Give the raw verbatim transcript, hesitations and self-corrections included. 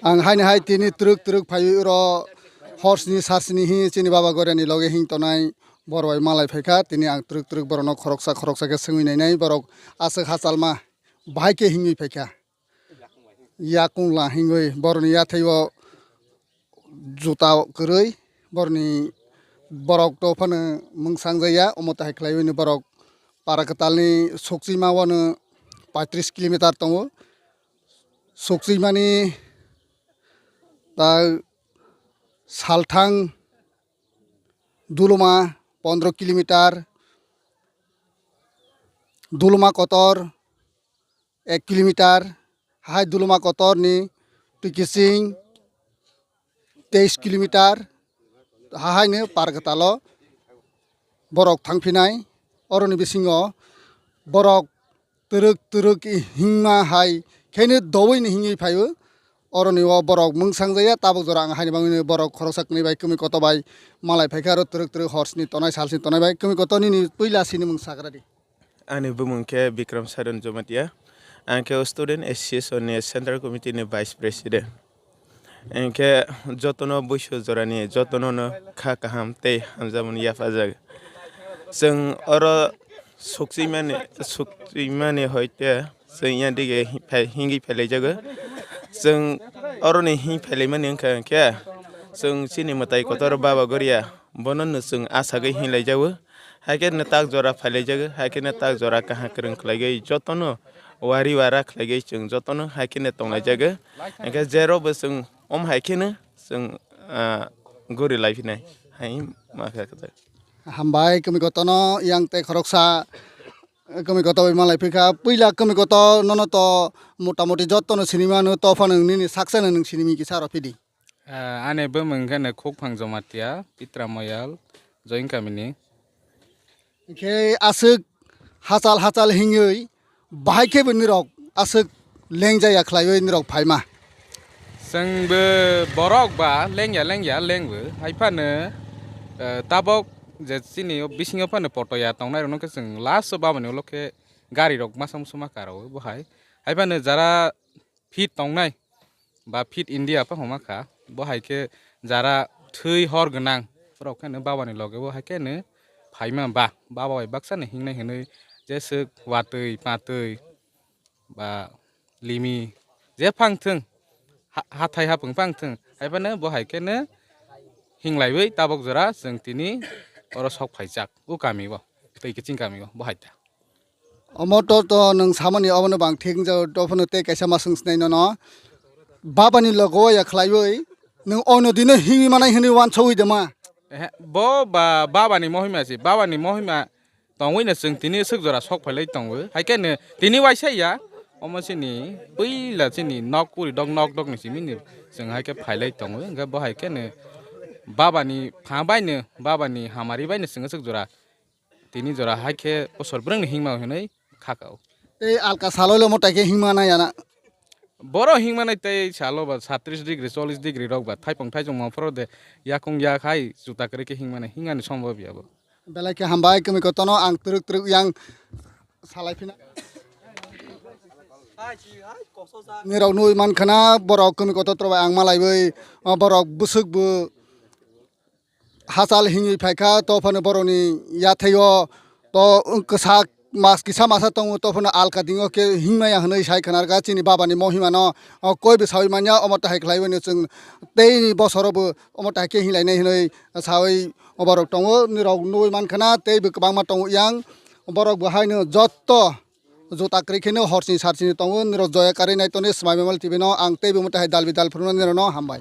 Ang haini hai tini twrwk twrwk phaiwi oro horsni sarsni hi chini baba Goria ni loge hing tonai bor bai malai phaikha. Tini ang twrwk twrwk borokno khoroksa khoroksa khe swngwi nainai, borok aswk hachalma bahai khe hingwi phaikha. Yakung la hingwi borokni yathai o juta kwrwi, borokni borok to phano mwngsang jaya, omo tahai khlaiwi borok para kwtalni sukchima wano paitris kilometer tongo. Sukchimani ta salthang Duluma pondro kilometer, Duluma kotor ek kilometer, hai Duluma kotorni twi kiching teis kilometer, hahaino par kwtalo borok thangphinai. Oroni bisingo borok twrwk twrwk hingma hai kheno dowini hingwi phaio. Oroni o borok mwngsang jaya, tabuk jora ang haini bagwino borok khoroksa kwnwi bai kwmwi koto bai malai phaikha, aro twrwk twrwk horsni tonai salsni tonai bai kwmwi koto nini puila sini mwng sagra di. Ani bumung khe Bikram Saran Jamatia. Ang khe Student Association ni Central Committee ni Vice President. Hinkhe jotono buisu jorani jotono no kha kaham tei hamjakmani yapharjak. Chwng oro sukchimani, sukchimani hoite chwng ya dige phai-, hingwi phailaijago. Chwng oroni hing phailaimani wngkha hinkhe chwng chini mwtai kotor Baba Goria bono no chwng asagwi hinglaijago. Hai khe no tak jora phailaijago, hai khe no tak jora kaham kwrwng khlaigwi jotono wari wara khlaigwi chwng jotono hai khe no tonglaijago. Hinkhe jerokbo chwng om hai kheno chwng, ah, guri lai phinai hai ma kha kwtal. Hambai kwmwi kotono yang tei khoroksa kwmwi koto bai malai phikha. Puila kwmwi koto nono to motamoti jotono sinimano, to phano nini saksa no nwng sinimi kisa aro phidi. Ah, ani bumung khe no Khukphang Jamatia, Pitra Moyal, Join kamini. Hinkhe aswk hachal hachal hingwi bahai khe bo nirok aswk lengjaya khlaiwi nirok phaima. Chwngbo borok ba lengya lengya lengbo, hai phano, eh, tabok je chini o bisingo phano potoya tongnai rokno khe chwng last o babani ulo khe gari rok masa musu ma karo bo hai. Hai phano jara fit tongnai ba fit India pa homa kha, bo hai khe jara thwi hor gwnang borok khe no babani loge bo hai khe no phaima ba, baba bai baksa no hingnai hinwi jeswk watwi patwi ba limi je phang thung, ha-, hathai hapung phang thung, hai phano bo hai khe no hinglaiwi tabok jora chwng tini oro sok phaijak o kami o, tei kiching kami o bo hai ta. Omo to, to nwng samani obono bang thik wngjago, to phano tei kaisa ma swng sinai nono. Babani logo ya khlaiwi nwng ono dino himwi manai hinwi uansugwi de ma? Ehe, bo ba, babani mohima se, babani mohima tongwi no chwng tini swk jora sok phailai tongo. Hai khe no tini waisa ya, omo chini puila chini nok puri dok nok dok ni simi ni chwng hai khe phailai tongo. Hwnkhe bo hai khe no babani pha bai no, babani hamari bai no chwng swk jora tini jora hai khe bosor bwrwngni himma hinwi kha kao. Tei alka salo le motai khe himma nai ya na? Borok himma nai tei salo ba satris degree, chollish degree rok ba thaipung thaisung mangphoro de yakung yak hai juta kwrwi khe himma nai, himma ni sombab ya bo. Belai khe hambai kwmwi kotono ang twrwk twrwk yang salai phina. Nirok nugwi mankha na borok kwmwi kotor bai ang malaiwi, o borok bwswk bo hachal hingwi phaikha, to phano borokni yathai o to kwsak mas kisa masa tongo, to phano alka dingo khe hingmaya hwnwi sai khwnarkha chini babani mohimano, o koi bo saui manya, omo tahai khlaiwi no chwng tei bosoro bo omo tahai khe hinglai nai hwnwi saui borok tongo, nirok nugwi mankha na tei bo kwbangma tongo yang, borok bo haino jotto juta kwrwi kheno horsini sarsini tongo, nirok joya karwi nai toni Smai Memal T V no ang tei bo omo tahai dalbi dal phunuknani nirokno hambai.